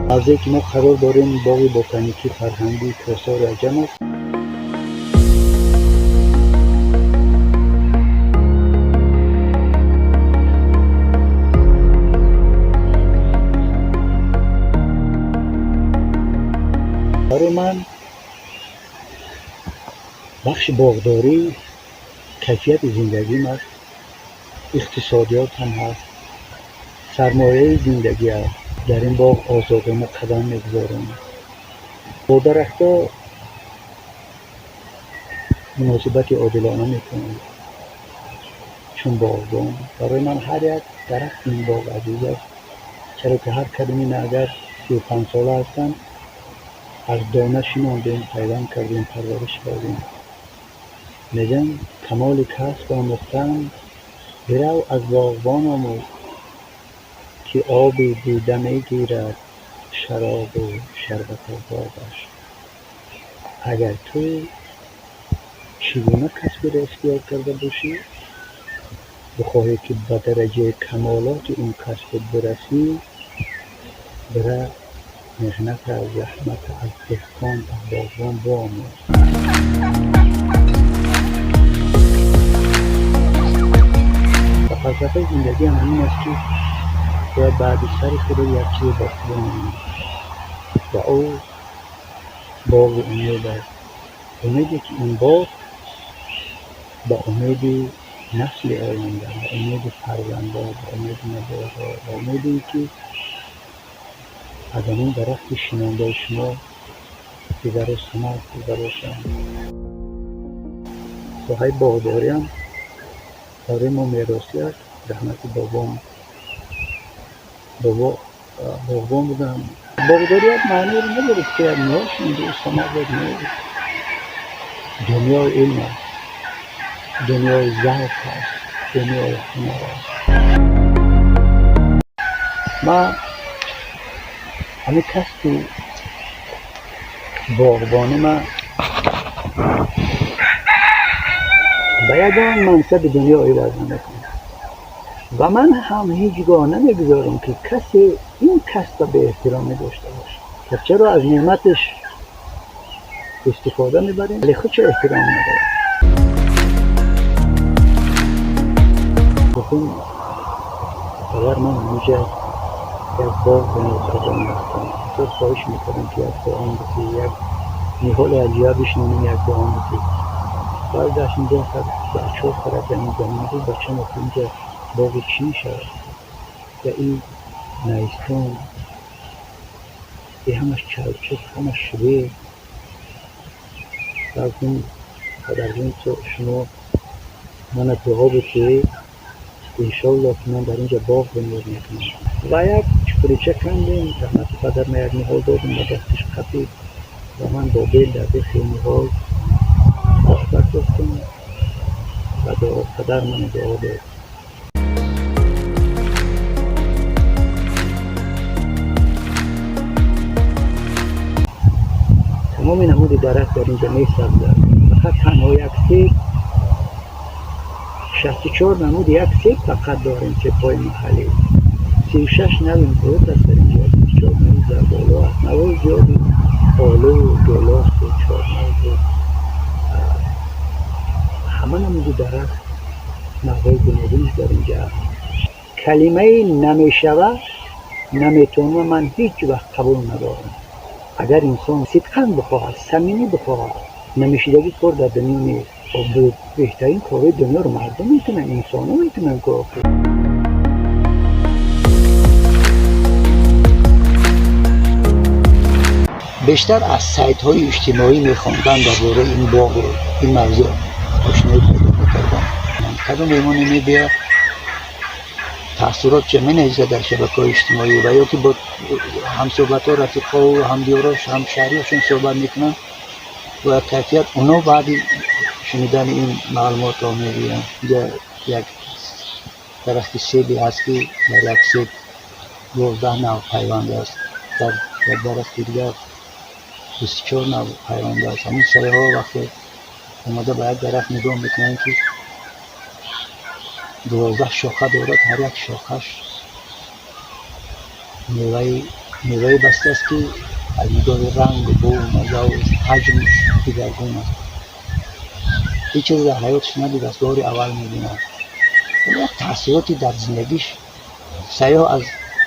Мавзее ки мо қарор дорем, боғи ботаникӣ фарҳангии Кӯҳсори Аҷам аст. Барои ман бахши боғдорӣ кайфияти зиндагим аст, иқтисодиёт ҳам ҳаст, сармояи зиндагӣ аст. Дар ин боғ озодона қадам мегузорам, бо дарахтҳо муносибати одилона мекунам. Чун боғбон, барои ман ҳар як дарахти ин боғ азиз аст, чаро ки ҳар кадоми ина агар 35сола ҳастанд, аз дона шинондем, пайванд кардем, парвариш кардем. Мегӯям, камоли касб омӯхтан, бирав аз боғбон омӯз, ки оби дида мегирад шаробу шарбату боғаш. Агар ту чӣ гуна касберо ихтиёр карда бошӣ, бихоҳӣ ки ба дараҷаи камолоти он касб бирасӣ, бира меҳната, заҳмата аз деҳқон, аз боғбон биомӯз. Ва фалсафаи зиндагӣ ҳам ҳамин аст, ки бояд баъди сари худо як чизе боқӣ бимонад, ва ӯ боғи умед аст. Умеде ки ин боғ ба умеди насли оянда, ба умеди фарзандо, ба умеди набераҳо, ба умеде ки аз ҳамин дарахти шинондаи шумо дигарро самар хӯрда бошанд. Соҳаи боғдориам барои мо меросӣ аст. Раҳмати бобом, бобо боғбон будам. Боғдорӣ як маъниро надорад, ки як ниҳол шинонди, самар дод. Не, дунёи илм аст, дунёи завқ аст, дунёи ҳунар аст. Ман ҳамин касби боғбонӣ ман ба ягон мансаби дунё иваз намекунам ва ман ҳам ҳеҷ гоҳ намегузорам, ки касе ин касба беэҳтиромӣ дошта бошад. Пас чаро аз неъматаш истифода мебарем, вале худшо эҳтиром надорад? Гуфтем, падар, ман ҳаминҷа як боғ бунёд кардан мехоҳам. Бисёр хоҳиш мекардам, ки як дуом битӣ, як ниҳоле аз ҷоя бишинонем, як дуом битӣ. Баъд гаштнигоҳ кард ба чор тарафи ҳамин замин, гуфт: «Бачам, охи инҷа боғи чӣ мешавад? Ва ин найистон, и ҳамаш чалчуқ, ҳамаш шубер». Гуфтем: «Падарҷон, шумо мана дуо битиед, иншоалло, ки ман дар инҷа боғ бунёд мекунам». Ва як чуқурича кандем. Раҳмати падар, ман як ниҳол додем, ба дасташ қапид ва ман бо бел дар бехи ниҳол хок бардоштам ва падар мана дуо дод. Тамоми намуди дарахт дар инҷа месабзад, фақат танҳо як себ, 64 намуди як себ фақат дорем, себҳои маҳаллӣ. 36 нави мурод аст дар инҷо, 24 нави зардолу аст, навои зиёди олу, гелосу, чормағзу, ҳама намуди дарахт, навъҳои гуногунаш дар инҷа аст. Калимаи «намешавад», «наметавонам» ман ҳеҷ вақт қабул надорам. Агар инсон сидқан бихоҳад, самимӣ бихоҳад, намешидагӣ кор дар дунё нест. Беҳтарин корҳои дунёро мардум метавонанд, инсонҳо метавонанд кор. Бештар аз сайтҳои иҷтимоӣ мехондам, дар бораи ин боғу ин мавзӯъ ошноӣ пайдо мекардам. Кадом меҳмоне мебиёд, таассуротша менависад дар шабакаҳои иҷтимоӣ ва ё ки бо ҳамсӯҳбатҳо, рафиқҳову ҳамдиёрош, ҳамшаҳриҳошон суҳбат мекунанд ва кайфият оно баъди шунидани ин маълумотро мегӯянд. Инҷа як дарахти себе ҳаст, ки дар як себ 12 нав пайванд аст, дар як дарахти дигар 24 нав пайванд аст. Ҳамин сайёҳҳо вақте омада ба як дарахт нигоҳ мекунанд, ки 12 шоха дорад, ҳар як шохаш меваи Меваи баста аст, ки аз нигоҳи ранг, бӯ, маззаву ҳаҷм дигаргун аст. Ҳеҷ чиз дар ҳаёташ надидааст, бори аввал мебинад. Як таъсироте дар зиндагиш сайёҳ аз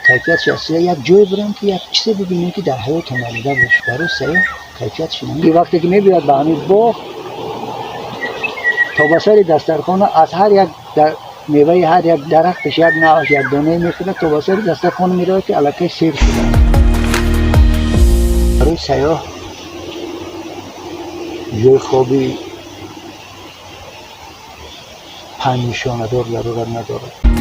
кайфиятш аст. Як ҷое бирам, ки як чизе бибинем, ки дар ҳаётам надида бош. Барои сайёҳ кайфиятш вақте ки мебиёяд ба ҳамин боғ, то ба сари дастархона аз ҳар як меваи ҳар як дарахташ як навъаш, як донае мехӯрад, то ба сари дастархона меравад, ки аллакай сер шудааст. Барои сайёҳ ҷои хоби панҷнишонадор зарурат надорад.